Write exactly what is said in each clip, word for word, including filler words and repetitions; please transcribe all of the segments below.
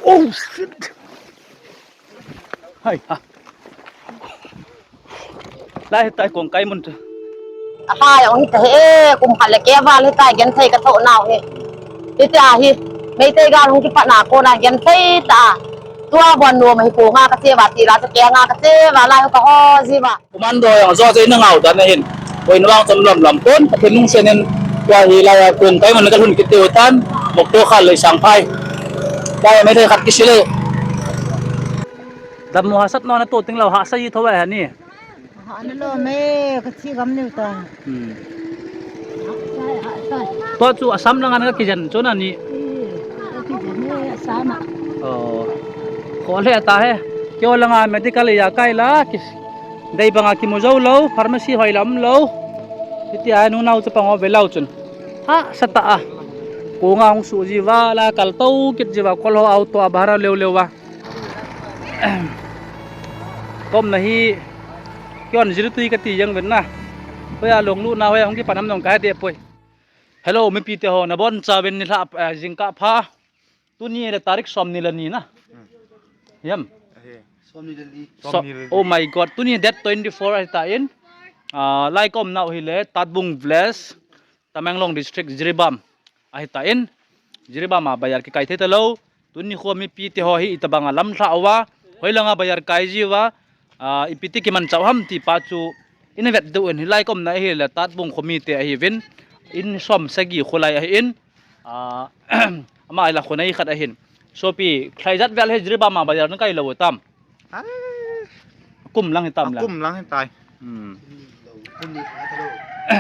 Oh shit. Hai ha. Lai hitai kong kai mun tu. Ahai, ong hita he, kum khat le keh val hitai genthei ka thoh nau hi. Hitia hi, Meitei gal hung kipat na kona genthei ta. Tua bon nu ma hi ko nga ka che va ti la, che ke nga ka che va lai ka ho ji va. Commando jong jo je na ngau dan ahin. Koi na vang chom lam lam pon, Pathen lungsen in tua hi lai a kong kai mun ka lhun kit diu tan, mok to khal lei sang phai. Kai mai thei khat kisi le. Dam mo hasat no na to ting lau ha sa yi tho vai ha ni. Ha na lo me ka chi gam ni ta. Hmm. Tua chu Assam langa ka kijen chu na ni. Ka kijen ni Assam a. Oh. Kho le ta he. Keo langa medical ya kai la ki. Dei banga kimu jou lou, pharmacy hoi lam lou. Hitia nunau chapang ho ve lou chun. Hahsa ta a. Konga hung su ji va la kal to kit ji va kol ho auto a bhara leu leu va. Kom na hi. Kion jiri tui ka ti jeng ven na. Hoia long lu na hoia hung kipan am nong ka he de poi. Hello, mipi te ho, na bon cha ven ni lha, eh, jingkah pha. Tuni le tarik som ni le ni na. Hmm. Yam. Ahe. Som ni le li. So, som ni le li. Oh my God, tuni date twenty-four ahi ta in. Ah, lai ka um nau hi le Tatbung Village, Tamenglong District, Jiribam ahi ta in. Jiribam a bazar kikai thei ta lou. Tuni kho mipi te ho hi itobang a lam lha uva, hoilanga bazar kai ji uva, ah, ipi ti kiman chau ham ti pa chu ina vet diu in, hilai ka um na hi le Tatbung kho mi te ahi vin, in som sagi kho lai ahi in, ah, ama ila kho nei khat ahin. Sopi, khlai jat vel hi Jiribam a bazar na kai lou tam. Ah. Kum lang hi tam lang. Kum lang hi tai. Hmm.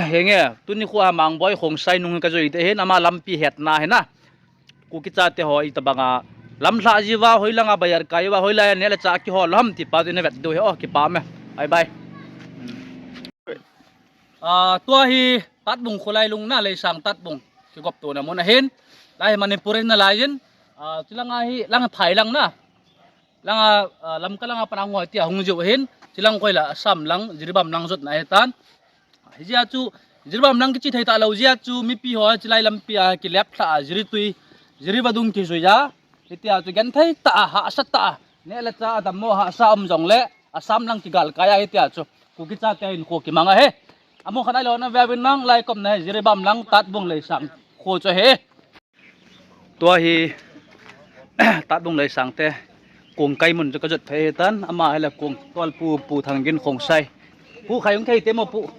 Henge, tuni kho a Mangboi Khongsai nung ka jui te hin, ama lampi hetna hi na. Kuki chate ho itobang a lam lha ji uva, hoilanga bazar kai uva, hoilai a neh le chah kihol ham ti pa chu ina vet diu hi, oh, kipa me. Bye bye. Ah, tua hi Tatbung kholai lung na Leisang Tatbung kigop tona mun ahin. Lai hi Manipur in na lai in. Ah, chilanga hi lang phai lang na. Langa, ah, Lamka langa pana ngoi tia hung jiu ahin. Chilang koi la Assam lang, Jiribam lang jot na ahi tan. Hijeh a chu, Jiribam lang kichi thei ta lou jeh a chu, mipi ho chilai lampi a kilep lha a, Jiri tui, Jiri vadung kijui a. Hitia chu genthei ta a, hahsa ta a. Neh le chah a dammo hahsa um jong le, Assam lang kigal kai a hitia chu. Kuki chate in kho kimang ahi. Amu khat ai lou na ve vin nang lai ka um na hi, Jiribam lang Tatbung Leisang kho chu ahi. Tua hi, Tatbung Leisang te, kong kai mun chu ka jot phei tan, ama hi le kong tol pu, Pu Thanggin Khongsai. Pu khai hung thei te mo pu.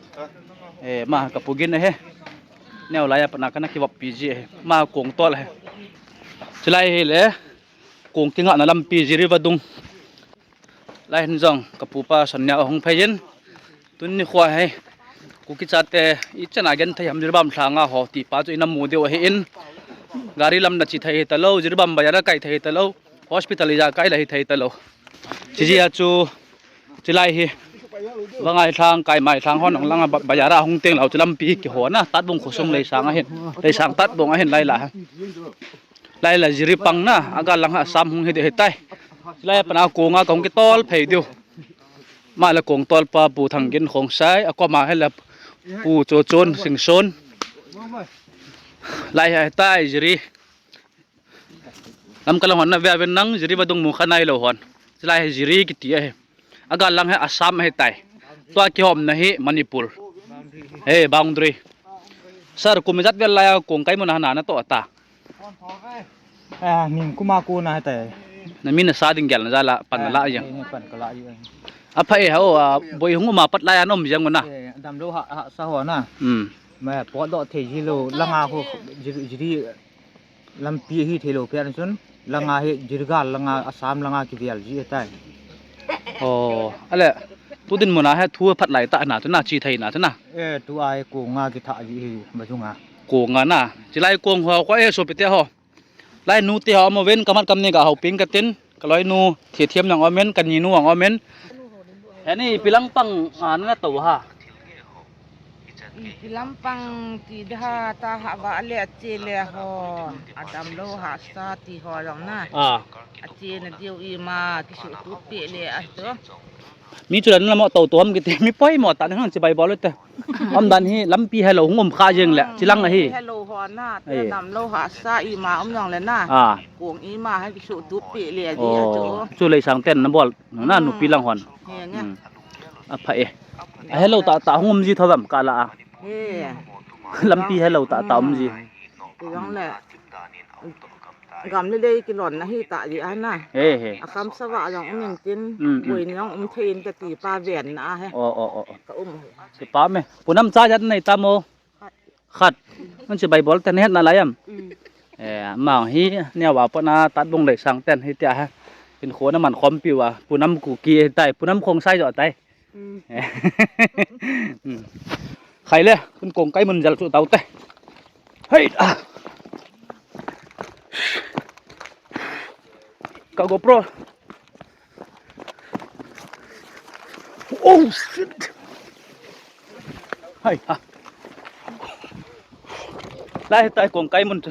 Eh, ma ka pu gin ahi. Neo lai a pana kana kivop pi ji ahi. Ma kong tol ahi. Chilai hi le, kong kingah na lampi Jiri vadung. Lai hin jong, ka pupa Sonia ahung phei in. Tuni kho hi, Kuki chate, ichan a genthei ham Jiribam lhanga ho, ti pa chu ina mu diu ahi in. Gari lam na chi thei ta lou, Jiribam bazar a kai thei ta lou, hospital ija kai la hi thei ta lou. Chijeh a chu, chilai hi, Vangai lhang, Kaimai lhang hon, ong langa ba-, bazar a hung teng lou, chu lampi kiho na, Tatbung khosung Leisang ahin, Leisang Tatbung ahin lai la. Lai la Jiri pang na, agal lang ha Assam hung hi de hi tai. Lai pana konga kong kitol phei diu. Ma la kong tol pa Pu Thanggin Khongsai, akoma hi la Pu Chochon Singson. Lai ha tai Jiri. Lamka lang hon na ve vin nang Jiri vadung mu kha nai lou hon. Lai ha Jiri kiti ahi. Agal lang hi Assam ahi tai. Tua kihom na hi Manipur. He, boundary. Sir, kum ijat vel lai a kong kai mun a na na to ta. Ah, ning kuma ko na hi tai. Na min na sa ding gel na ja la, pan na la jeng. Eh, pan ka la jeng. Apha e ho, ah, boi hung ma pat lai a nom jeng na. Eh, damlou ha, hahsa ho na. Hmm. Ma pot doh thei ji lou, langa ho, Jiri, Jiri lampi hi thei lou pia chun, langa hi Jiribam langa Assam langa kivel ji tai. Oh, ale, tu dinmun a hi thu phat lai ta na, tu na chi thei na, tu na. Eh, tua hi konga kitha ji hi, bazunga. Konga na, chilai kong ho, ko e sopi te ho. Lai nu te ho, mo ven kamat kam ni ka hau ping ka tin, ka loi nu, thi thiam nang omen, ka ni nu ang omen. Ani, pilang pang, ah, na to ha. Ipi lampang ti daha ta ha va le a che le ho, a damlou hahsa ti ho jong na. Ah. A che na diu ima, kisuhtup peh le a to. Mi chu dan la mo to to ham kiti, mi poimo ta na hang chibai bol te. Umdan hi lampi helou hung um kha jeng le, chilang ahi. Helou ho. Na, eh, nam lo ha sa ima um jong le na. Ah. Kong ima ha kisu tu pi le di a chu. Oh, chu lei sang ten na bol. Na, hmm, nupi lang hon. He nge. Hmm. A pha e. A hello ta ta hung um ji tho dam ka la a. He. Lampi hello ta ta um ji. Hmm. Ti jong le. Gam le dei kilon na hi ta di a na. He, he. A kham sa va jong um in tin. Hmm, hmm. Boi ni jong um thei in ka ti pa ven na he. Oh, oh, oh, oh. Ka um. Ti pa me. Pu nam cha jat nei ta mo. Khat. Mun si bai bol ten het na lai am. Mm. Eh, mang hi, nia wa pa na tat bung lei sang ten hi tia ha. Hin kho na man khom pi wa. Pu nam ku ki tai, pu nam khong sai jo tai. Mm. Mm. Khai le, kun kong kai mun jal chu tau te. Hei, ah. Ka GoPro. Oh, shit. Hai, ha. Lai tai kong kai mun chu.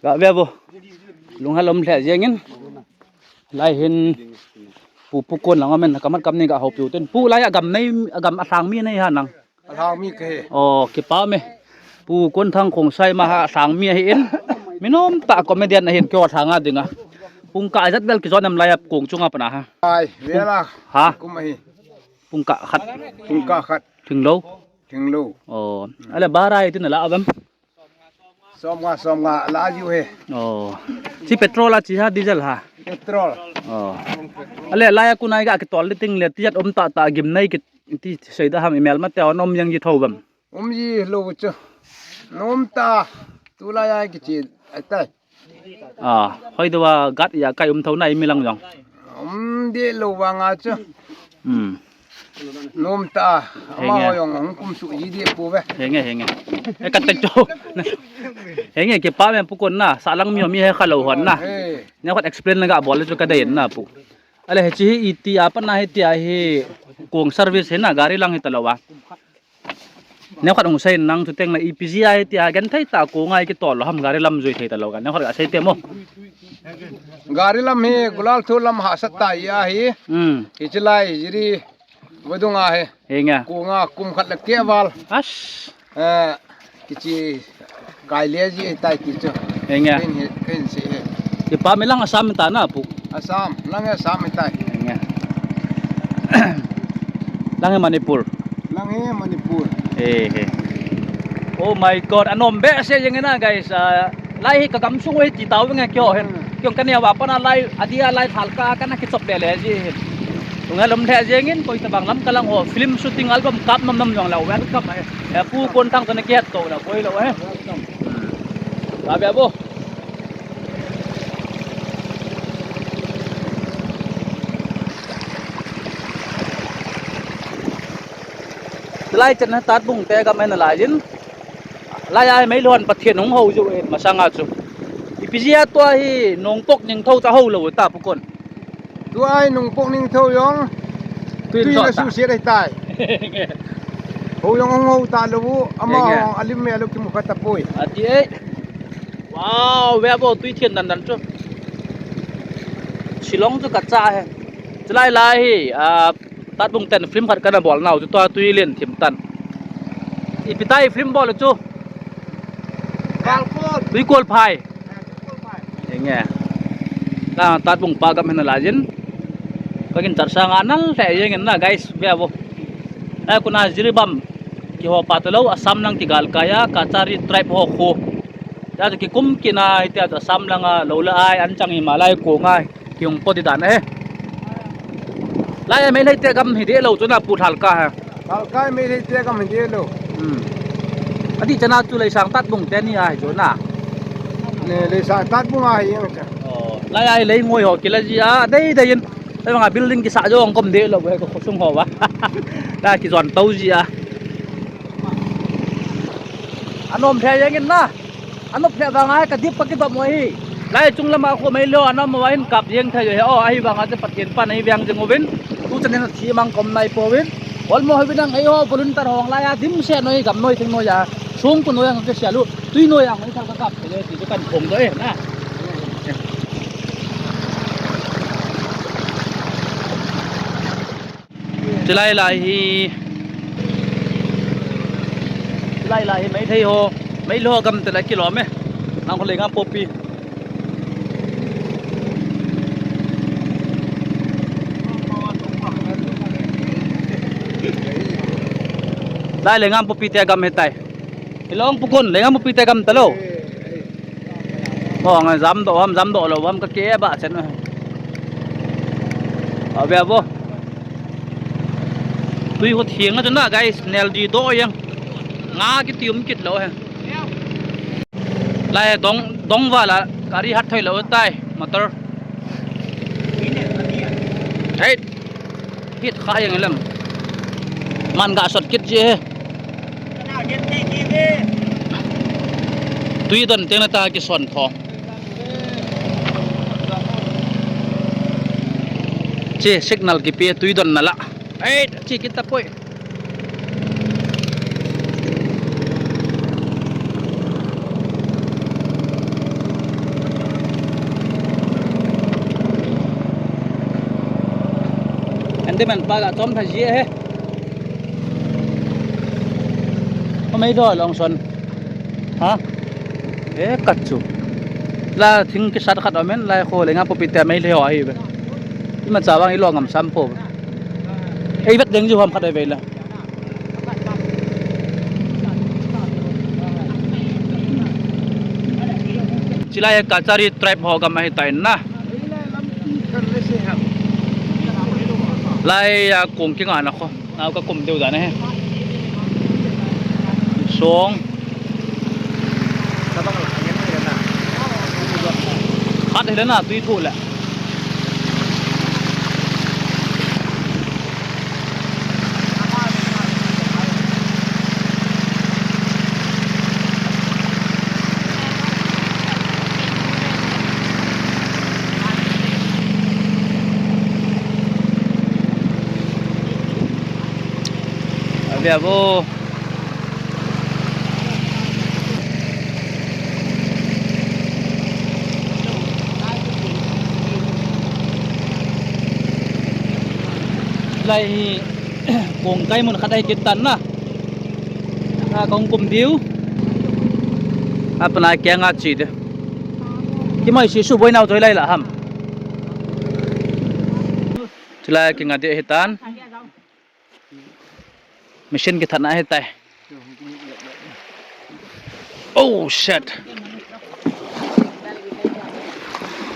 Ga ve bo. Lung halom lheh jeng in. Lai hin pu pu kon lang amen kamat kam ni ga hau piu ten. Pu lai a gam nei, a gam a thang mi nei ha nang. A thang mi ke. Oh, kipa me. Pu Kon Thang Khongsai ma ha thang mi ahi in. Mi nom ta comedian ahin kyo thang a dinga. Pung ka jat bel ki jon am lai a kong chunga pana ha. Ai, vela. Ha? Kum ahi. Pung ka khat. Pung ka khat. Thing lo. Thing lo. Oh, ale barai tin la avem. Som nga, som nga, la ju he. Oh. Chi petrol a chi ha, diesel ha? Petrol. Oh. Ale, lai a kun ai ga kitol le ting le, ti jat um ta ta gim nei ki, ti sei da ham email ma te on um jeng ji tho bam. Um ji lo chu. Nom ta, tu lai a ki chi, ai tai. Ah, hoi do wa gat ya kai um tho na imi lang jong. Um de lo wa nga chu. Hmm. Nom ta, henge. Ama jong hung kum su ji di pu ve. Henge, henge. E ka te cho. Henge, kipa me pu kon na, sa lang mi mi he kha lo hon na. Eh. Ne khat explain na ga bol chu ka dei na pu. Ale he chi hi iti a pa na hi tia hi kong service he na gari lang hi ta lo wa. Ne khat hung sei nang chu teng na ipi ji a hi tia gen thei ta kong ai ki tol lo ham gari lam jui thei ta lo ga. Ne khat ga sei te mo. Gari lam hi gulal thu lam ha sat ta ya hi. Hmm. Hi chi lai jiri. Vadung a he. Henge. Kunga kum khat le ke val. As. Eh, kichi kai le ji tai ki chu. Henge. Ken he, ken se he. Kipa me lang Assam ta na pu. Assam, lang Assam tai. Henge. Lang he Manipur. Lang he Manipur. He, he. Oh my God, anom be se jeng na guys. Ah, lai hi ka gam sung hi ti tau nge kyo hen. Hmm. Kyo ka ne wa pa na lai, adia lai thal ka, ka na ki chop le le ji hin. Tung helom le jeng in, koi ta bang lam ka lang ho, film shooting album kap nam nam jong la, welcome ai. E pu Kon Thang to na ki het to la, koi lo eh. Welcome. Ba be bo. Lai chen na tat bung te gam en lai jin. Lai ai mei lon Pathen hung ho ju e masanga chu. Ipi jia tua hi nong pok ning tho cha ho lo ta pu kon. Tua hi nong pok ning tho jong. Tui tui so na ta. Su sia dai tai. Ho jong hung ho ta lo bu ama. Enge. Hong alim me lo ki mu kha ta poi. Ati e. Wow, ve bo tui thian dan dan chu. Shillong chu ka cha he. Chulai lai hi, ah, tat bung ten film khat kana bol nau chu tua tui len thim tan. Ipi tai film bol chu. Kalkol. Tui kol phai. Enge. Ka tat bung pa gam hena la jin. Ka gin char sang anal le jeng na guys, ve bo. Ai kuna Jiribam. Ki ho pa to lo, Assam lang ki gal kaya, Kachari tribe ho khu. Tia chu kikum kina, tia chu Assam langa lo la ai, an chang i ma lai ko ngai, ki hung po di dan ahi. Lai ai Meitei te gam hi de lo chu na pu thal ka ha. Thal ka Meitei te gam hi de lo. Hmm. Adi chana chu lei sang tat bung te ni ai chu na. Ne lei sang tat bung ai yang cha. Oh, lai ai lei ngoi ho kila ji a, dei dei in. Ai banga building kisa jong kom de lo he ko sung ho ba. Ta ki jon to ji a. Anom thei jeng in na. Anop lheh vang a ka dip ka kidop mo hi. Lai chung lama khu mei lo anam mo in kap jeng thei he o ahi vang a che Pathen pan ahi vang jeng uvin. Tu chan in thi mang kom nai po vin. Ol mo hi vin ang ei ho volunteer hong lai a dim se noi gam noi thing noi a. Sung ku noi ang ke sia lu. Tui noi ang ei thal ka kap thei ti chu kan phong do e na. Chulai lai hi Lai lai hi Meitei ho, Meitei ho gam te la kilom e. Nang ho Lengam popi. Lai Lengam popi te gam hitai. Ilong pukun Lengam popi te gam talo. Mo ngai jam doh ham, jam doh lou ham ka ke ba chen. Ave avo. Tui hut hiang na chun na, guys, nel di doh yang. Nga kiti um kit lou he. Lai dong, dong vala gari hat thoi lou tai, motor. Hei. Hit kha yang lem. Man ga sot kit ji he. Tui don teng na ta kison tho. Che signal kipe tui don na la. Ei, che kit ta poi. Handyman pa ga chom tha ji he. Amei do long son. Ha? E, kat chu. La thing kisat khat amen, lai kho Lengam popi te Meitei ho ahi ve. Ima cha vang ilo ngam sam po. Ei vet deng ju ham khat ai ve la. Chilai Kachari tribe ho gam ahi tai na. Lai a kong kinga na kho. Nau ka kum deu dan he. Song. Khat hi le na tui thu le. Ave avo. Lai hi kong kai mun khat ahi kit tan na. A kong kum diu. A pana keng a chi de. Kimai si su boi nau toi lai la ham. Chilai kinga de hitan. Machine kithatna hitai. Oh shit.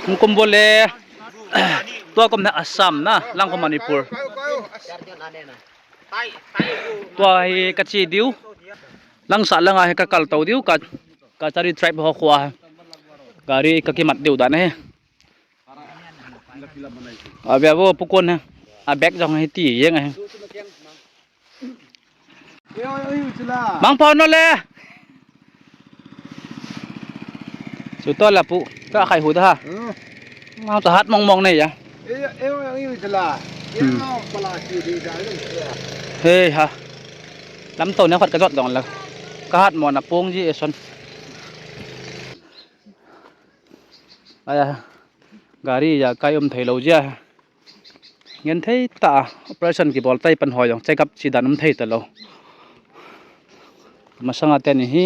Hung kum bole. Tua kum na Assam na, lang ko Manipur. Tua hi kachi diu. Langsa langa hi kakal to diu ka, Kachari tribe ho khua. Gari kakimat diu dan he. Ave avo pukon he. A bag jong hi ti jeng ahi. Mang pau no le. Su to la pu. Ka khai hu da ha. Mang ta hat mong mong nei ya. He ha. Lam to ne khat ka jot jong la. Ka hat mo na pong ji e son. Aya. Gari ja kai um thei lou jia. Ngen thei ta operation kibol tai pan hoi jong check up chi dan um thei ta lou. Masanga teni hi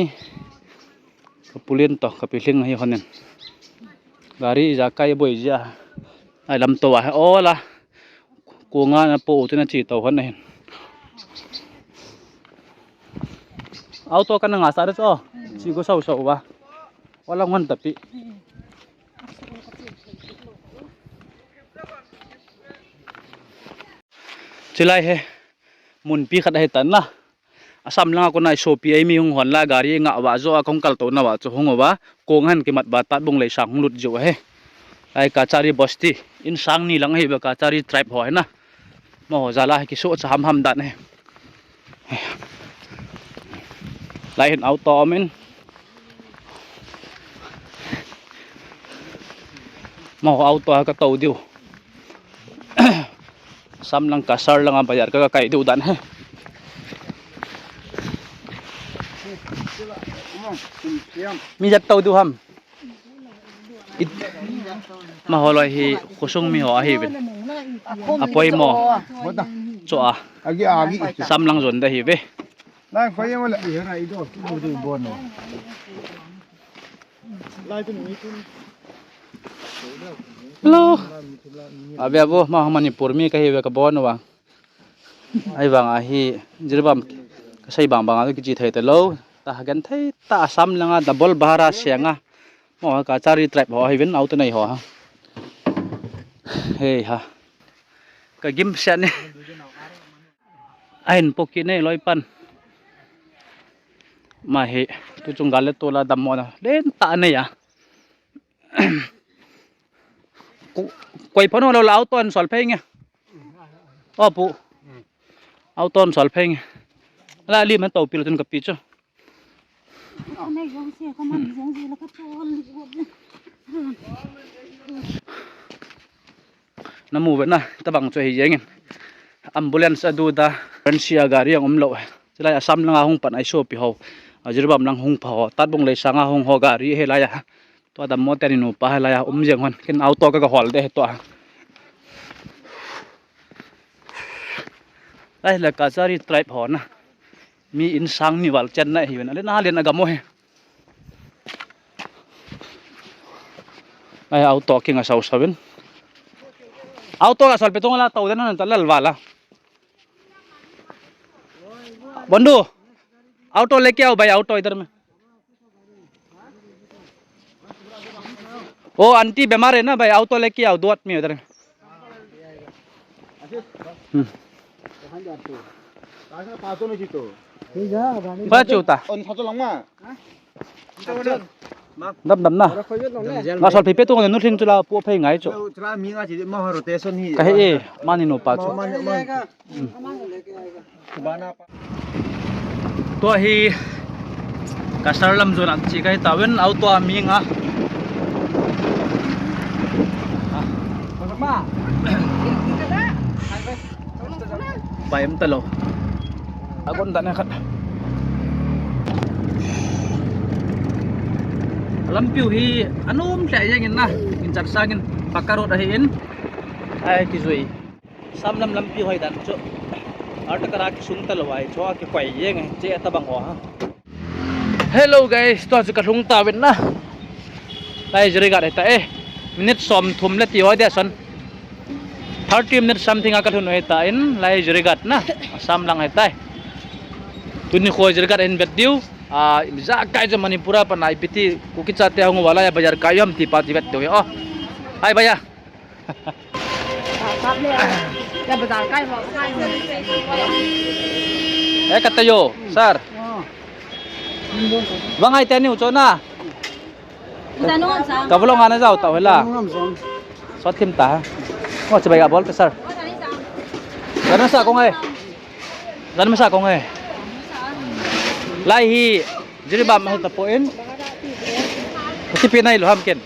ka pulin to ka pilhing hi honin. Gari ja kai boi jia. Ai lam to a he ola. Konga na po u te na chi to hon ahin. Auto ka na nga sa re cho. Chi ko sau sau ba. Wala ngon tapi. Chilai he. Mun pi khat ahi tan la. Assam langa kona sopi ei mi hung hon la gari nga wa jo a kong kal to na wa chu hung wa kong han kimat ba tat bung lei sang hung lut jo he. Ai Kachari bosti in sang ni lang hi ba Kachari tribe ho he na. Mo jala hi kiso cha ham ham dan he. Lai hin auto amin. Mo auto ka to diu. Sam lang ka sar lang a bayar ka kai diu dan he. Mi jat to diu ham. It, ma holoi hi khosung mi ho ahi bin. Apoi mo. Cho a. Agi agi. Sam lang jon da hi ve. Nang koi yang wala. Hello. Ave avo, ma Manipur mi kahi ve kabon uva. Ahivang ahi, Jiribam kasei bang bang a kichi thei talou. Ta hagen thei ta Assam langa double bhara senga. Mo Kachari tribe ho ahi vin auto nei ho ha. Hei ha. Ka gim se ni. Ahin poki nei loi pan. Ma hi, tu chung gal le tu la dam mo na. Den ta nei a. Ko-, koi phone lo la auto an sol phei nge. O pu. Auto an sol phei nge. La li man to pil tun ka pi chu. Namu ve na, tabang chu hi jengin. Ambulance adu da, emergency a gari ang umlo. Chilai Assam langa hung pan ai so pi ho. A Jiribam lang hung pha ho. Tatbung lei sanga hung ho gari he lai a. Tua dam mo teni nupa he lai a um jeng hon. Kin auto ka ka hol de he tua. Lai la Kachari tribe ho na. Mi insang ni val chen na hi ven. Ale na len a gamo he. Ai auto king a sau sau vin. Auto ka sol pe tung la tau den na ta lal vala. Bondu. Auto leke aao bhai, auto idhar mein. O aunty bimar hai na bhai, auto leke aao, do aadmi idhar. Hmm. Koi chuta. Dam dam na. Nga sol phi pe tu nga nu thing chu la pu phei ngai chu. Ka he e, mani nupa chu. Tua hi Cachar lam jon a che kahi tauvin, auto a mi nga. Pai um talou. Agon dan khat. Lampi u hi anom lheh jeng in na, in chat sangin pakka road ahi in. Ai kijui. Assam lam lampi hoi dan chu. Arta kara kisung talou ai, chu a kikoi jeng, che tabang ho ha. Hello guys, tua chu ka lhung tauvin na. Lai Jirighat hita e. Minute som thum le ti hoi dia son. Thirty minutes something a ka lhun hita in, lai Jirighat na. Assam lang hita e. Tuni kho Jirighat in vet diu. A, ijakai chu Manipur a pan a ipi ti Kuki chate hung uva lai a bazar kai u ham ti pa ti vet diu hi o. Hai bhaiya. Eh, kata yo, sir. Vang ai teni u chona. Ka vlog ana jao ta hela. Sot thim ta ha. Ngo chibai ga bol te sir. Jana sa kong ai. Jana sa kong ai. Lai hi Jiribam hita poi. Kati pi nai lo ham ken.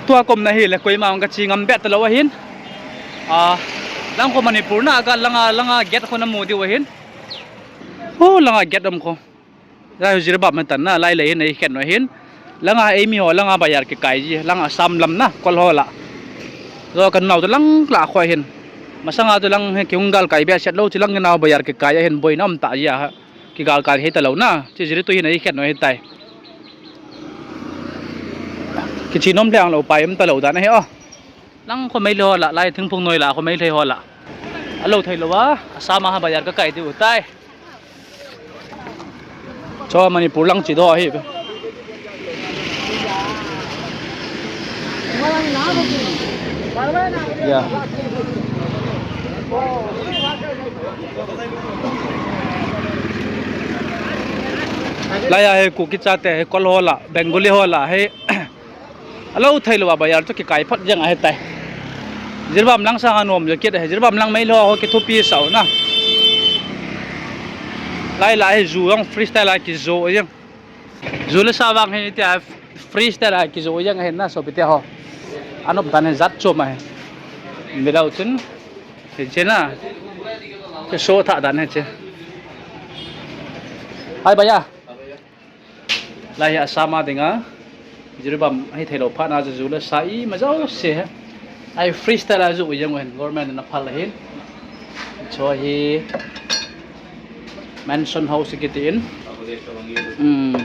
Tua kom na hi le koima ang ka chi ngam be talou ahin. A, lang ko Manipur na ka langa, langa gate ko na mu diu ahin. Ho langa gate um ko. Lai Jiribam tan na, lai le hin ei khen ahin. Langa ei mi ho langa bazar kikai ji, langa Assam lam na, kol ho la. Jo kan nau to lang la kho hin. Masanga to lang he ki hung gal kai be set lou chi lang nau bazar kikai ahin boina um ta ji a. Kigal kai hita lou na, chi Jiri tu hin ei khen noi hitai. Kichi nom leng lou pai um talou dan ahi o. Lang kho mai le ho la, lai thingphung noi la kho mai le ho la. Alou thei lou a, Assam a ha bazar ka kai diu tai. Cho Manipur lang chi do ahi. Ya. Lai a hi Kuki chate hi kol ho la, Bengali ho la hi. Alou thei lou a bazar chu kikai phot jeng ahi tai. Jiribam lang sang anom je kit ahi, Jiribam lang mai lou ho kithupi sau na. Lai la hi ju jong freestyle a kijo jeng. Ju le sa vang hi tia freestyle a kijo jeng ahi na sopite ho. Anop dan hi jat chom ahi. Milau chun hi che na. Ke so tha dan hi che. Hai bhaiya. Lai hi Assam a dinga Jiribam hi thei lou phat na ju le sa ima jouse. Ai freestyle a ju jeng uvin government na phal ahin. Cho hi Mansion house kiti in. Hmm.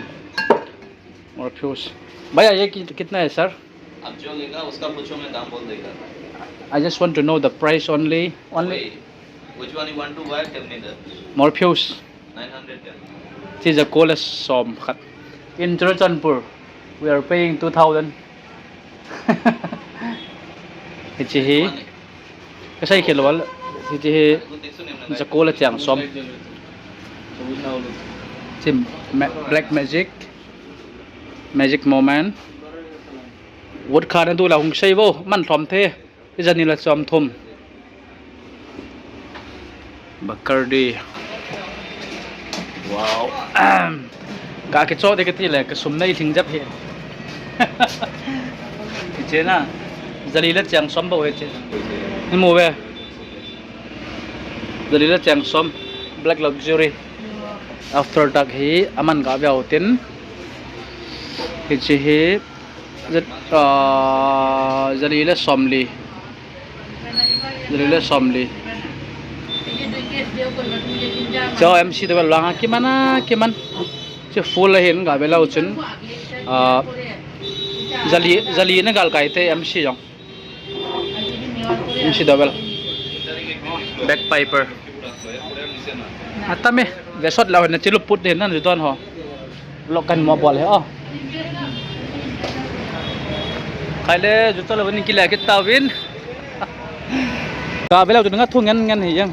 Morpheus. भैया, ये कि-, कितना है, सर? आप जो लेगा, उसका पूछो, मैं दाम बोल देगा। I just want to know the price only. Only. Wait. Which one you want to buy? Tell me that. Morpheus. Nine hundred ten. This is a college som khat. In Churachandpur, we are paying two thousand. Hiche hi. Kasei khel lou. Hiche hi. Jakol a chang som. Hiche ma-, Black Magic. Magic Moment. Vodka na du la hung sei vo. Man lhom the. Ijani la chom thum. Bacardi. Wow. Ahem. Ka kicho de kati le, ka sum nei thing jap hi. Hiche na. Jali le chang som bou hiche. Ni mu ve. Jali le chang som. Black Luxury. After dark hi, aman ga ve u tin. Hiche hi. Jat-, ah, jali le somli. Jali le somli. Cho M C te bel langa kiman a, kiman. Chu full a hin ga bel u chun. Ah, jali, jali na gal kai te M C jong. M C double. Bagpiper. Atame, vesot lau na chilu put de nan ju don ho. Lo kan mo bol he o. Khai le ju to lo ni kila kit ta vin. Ka bela ju nga thu ngen ngen hi yang.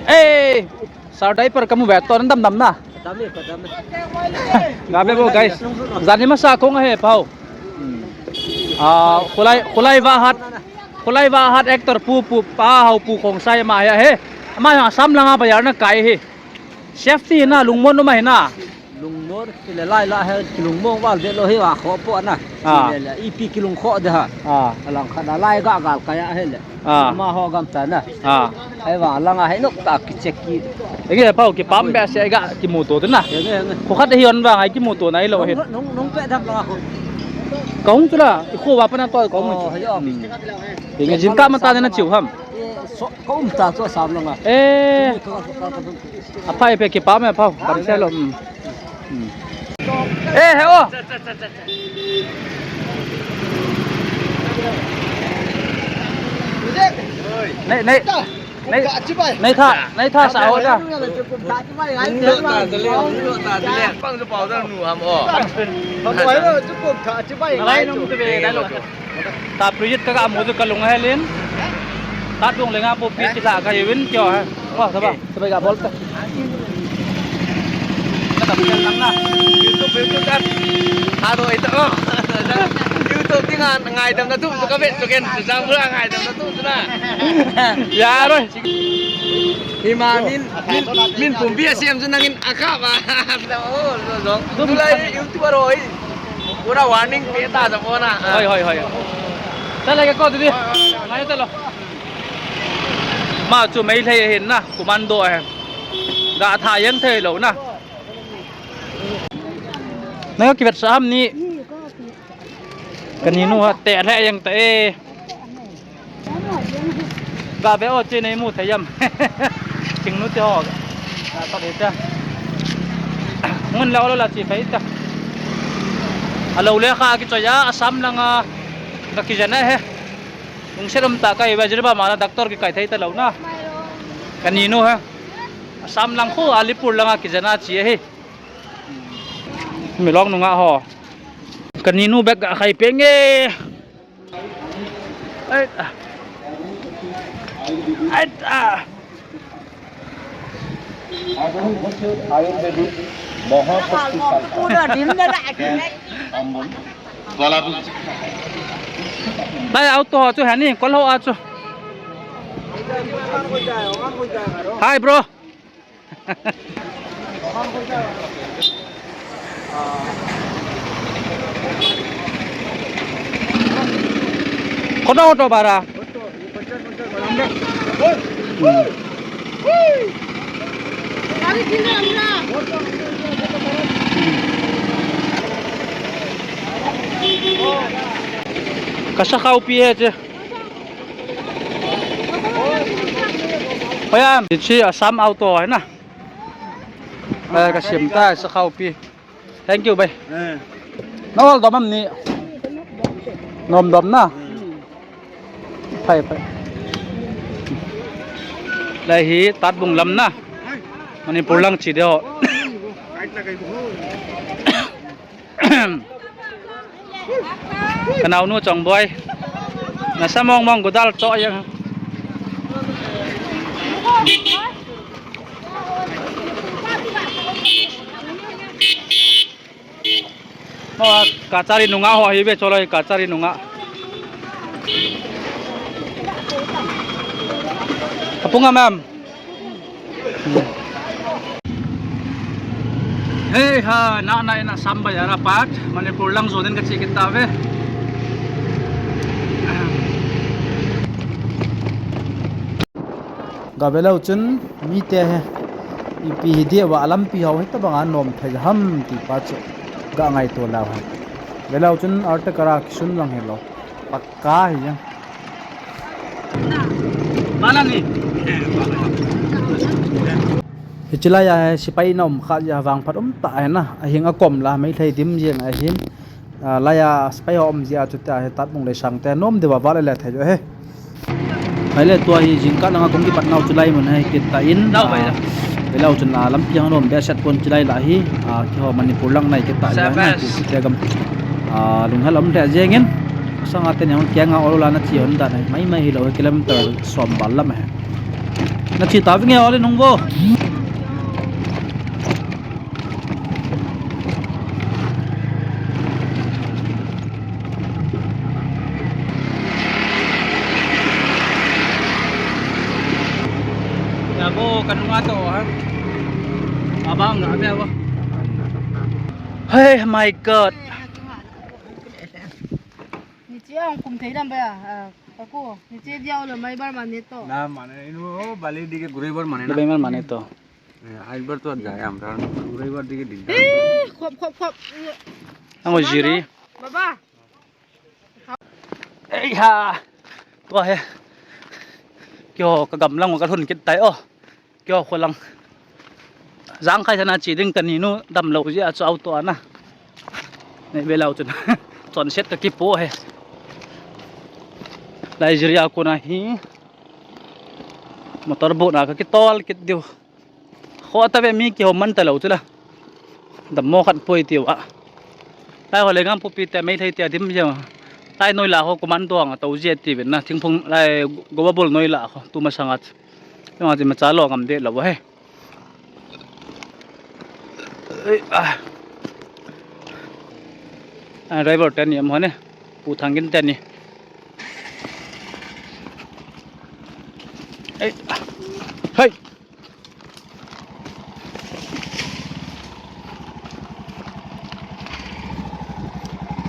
Ei, sar diaper kamu ve to nan dam dam na. Dam ni ko dam ni. Ga ve bo guys. Jani masa kong he pau. Ah, khulai, khulai va hat. Khulai va hat actor pu, pu, pa hau pu khong sai ma ya he. Ma ya sam langa ba yar na kai he. Safety na lungmon ma he na. Lungmon, kile lai la he, kilungmon val de lo he wa kho po na. Ah. Kile le, ipi kilung kho de ha. Ah. Alang khat na lai ga gal kaya he le. Ah. Ma ho gam ta na. Ah. Ai wa langa he nok ta ki check ki. Ege pau ki pam be se ga ki mu to na. Ege, ege. Ko khat hi on va ngai ki mu to na i lo he. Nung, nung, nung pe dam langa ko. Kong tu la, i kho wa pa na to kong. Oh, he yo. Hmm. Ege jin ka ma ta na chiu ham. Eh, so, ko um ta to sam langa. Eh. Aphai pe kipa me phau, bam se lo. Hmm. Hmm. Eh, he o. Nei, nei. Nei, nei tha, nei tha sa ho ta. Pang chu pau da nu ham o. Ngai nung te be, dai lo. Ta project ka ga mu chu ka lung helin. Ta dung le nga bu pi ti la ka yewin kyo ha. Wa sa ba, sa ba ga bol ta. Ka ta project lang na. YouTube, YouTube kan. Ha do ita o. YouTube ti nga ngaidam na tu ka vet tu ken. Sa mu la ngaidam na tu na. Ya roi. Hima min, min, min pumpi a siam chu nangin a kha ba. O, zong. Tulai YouTube a roi. Pura warning pe ta sa mo na. Hoi, hoi, hoi. Ta lai ka ko tu di. Hoi, hoi, hoi. Ngai ta lo. Ma chu Meitei ahin na, commando ahin. Ga tha yang thei lo na. Na ka kivet sa ham ni. Ka ni nu ha te le yang ta e. Ga ve o che nei mu thei yam. Ching nu te ho. Ga ta de ta. Ngun la lo la chi phei ta. A lo le kha ki choya Assam langa. Ka ki jana he. Lungset um ta kai ve jir ba ma na doctor ki kai thei ta lo na. Ka ni nu he. Assam lang khu Alipur langa ki jana chi he. Mi long nu nga ho. Ka ni nu bek ga khai pe nge. Ai, ah. Ai, ah. আধুনিক হচ্ছে আয়ুর্বেদিক মহাশক্তি সাধনা। পুরো দিন ধরে অম্বল, গলা বুঝছে। Bai, auto ho chu hani, kol ho a chu. Hi, bro. Kona auto bara. Kasa kau pi he che. Hoiya, hiche Assam auto hai na. Eh, ka sim ta, sa khaupi. Thank you, bai. Eh. Na hol dom am ni? Nom dom na? Phai, phai. Lai hi Tatbung lam na. Manipur lang chi deo. Ka naonu Chongboi. Nasa mong mong gudal cho yang. Ho, Kachari nunga ho hi ve choloi, Kachari nunga. Apunga ma'am. Hei ha, na na ina samba yara pat, Manipur lang zonin ka chikit ta ve. Ga velou chun mite hi ipi hi dia va lampi ho hi tabang a nom thei ham ti pa chu ga ngaito lou ham. Velou chun Artakara kisun lang hilou. Pakka hi jeng. Bala ni. Hichi lai a sipai na um kha ja vangphat um ta hi na. Ahing a kom la Meitei dim jeng ahin. Ah, laiya sipai ho um jia chu tia hi Tatbung lei sang te nom deuva val le thei jo he. Hai le tua hi jingkah langa kong kipat nau chu lai mun hi kit ta in. Lau bai la. Ah, velou chun a lampi hang nom behseh pon chu lai la hi. Ah, keiho Manipur lang nai kit ta hi na. Sabas. Ku te gam. Ah, lunghel um le jeng in. Sanga te ni hong kianga ol la na chi hon dan hi. Mai mai hilou kilometer som bal lam hi. Na chi ta vinge ol nung vo. Ya bo, kanunga to ha. Abang ga be bo. Hey, my God. Niche ang kum thei lam ba ya. Ah, aku. Niche dia lo mai bar mane to. Na mane inu bali di ke gurui bar mane na. Dubai mar mane to. Eh, aaj bar to jaya amra. Gurui bar di ke di. Eh, khop, khop, khop. Ang jiri. Baba. Ei ha. Tua hi. Keiho ka gamlang ka lhun kit tai o. Keiho kholang. Jangkhai sana chi ding tani nu damlou jia chu auto ana. Nei velou chun. Chonset ka kipo hi. Lai jiri a kona hi. Motor boat na ka kitol kit diu. Kho ta ve mi kihou man talou chu la. Dammo khat poi tiu a. Lai ho le ngam pupi te Meitei te dim jeng. Lai noi la ho commando ang a tou jia ti ve na thingphung lai govabul noi la ho tu masanga. Nga ti ma cha lo ngam de lo he. Ei, ah. Ah, driver te ni am ho ne. Pu Thangin te ni. Ei. Hei.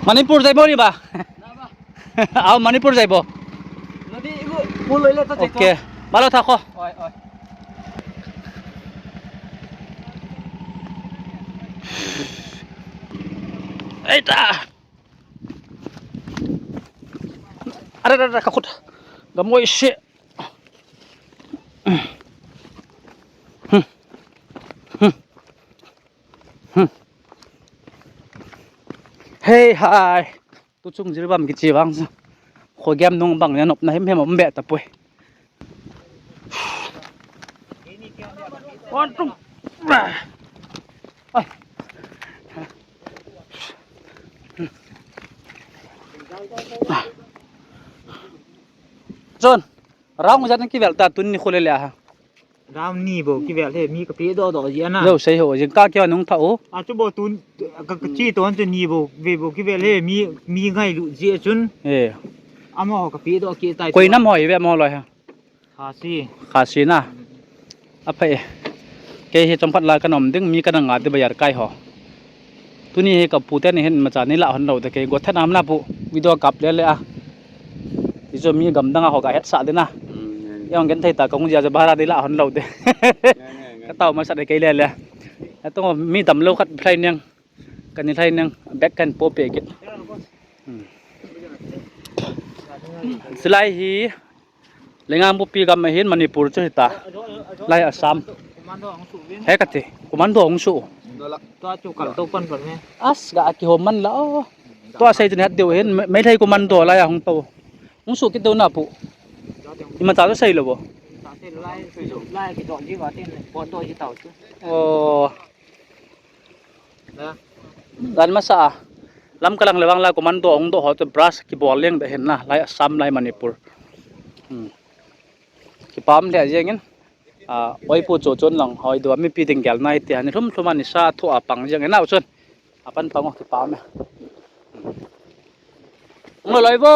Manipur jaibo ni ba? Aw, Manipur jaibo. Nadi igu pul loi le to check. Okay. Balo tha kho. Oi, oi. Eita. Are, are, are, ka khut. Gamoi se. Hmm. Hmm. Hmm. Hey, hi. Tu chung Jiribam kichi vang sa. Kho game nung bang ne nopna himhim um be tapoi. One, two. Ai. John, round ijat na kivel ta tuni khole le ha. Round ni bou kivel he, mi kape doh doh ji ana. Lo sei ho, jingkah keiho nung tha o. A chu bou tun, ka, ka chi ton chu ni bou, ve bou kivel he, mi, mi ngailu ji a chun. Eh. Amaho kape doh kit tai. Koi nam ho ive amaho loi ha? Khasi. Khasi na. Aphai. Kei hi chomkhat la kanom ding, mi kana nga ding bazar kai ho. Tuni hi ka pu te ni hin imacha nei lah hon lou te, kei go thet nam na pu, video kap le le a. Hichu mi gamdang a ho ga hetsah ding na. Hmm. Jong genthei ta kahung jia chu bhara nei lah hon lou te. Ka tao masa de kei le le. Atung mi damlou khat lhai neng. Kani lhai neng, bag kan po pe kit. Hmm. Chulai hi Lengam bupi gam ahin Manipur chu hita. Lai Assam. He kati, commando hung su. Tua chu kal to pan pan me. As ga kihom man la o. Tua sei chu ni hat deu hin, Meitei commando lai a hung to. Hung su kit deu na pu. Ima ta chu sei lo bo. Lai, lai ki to ji ba tin, bo to ji tau chu. O. Dan masa a. Lamka lang le vang la commando hung do ho chu brush kibol leng da hin na, lai Assam, lai Manipur. Hmm. Kipah le jeng in. A, oi pu chu chun lang, hoi do mipi ding gel nai ti, ani lhum lhum ani sa thu a pang jeng in au chun. A pan pang o kipah me. Ngol oi bo.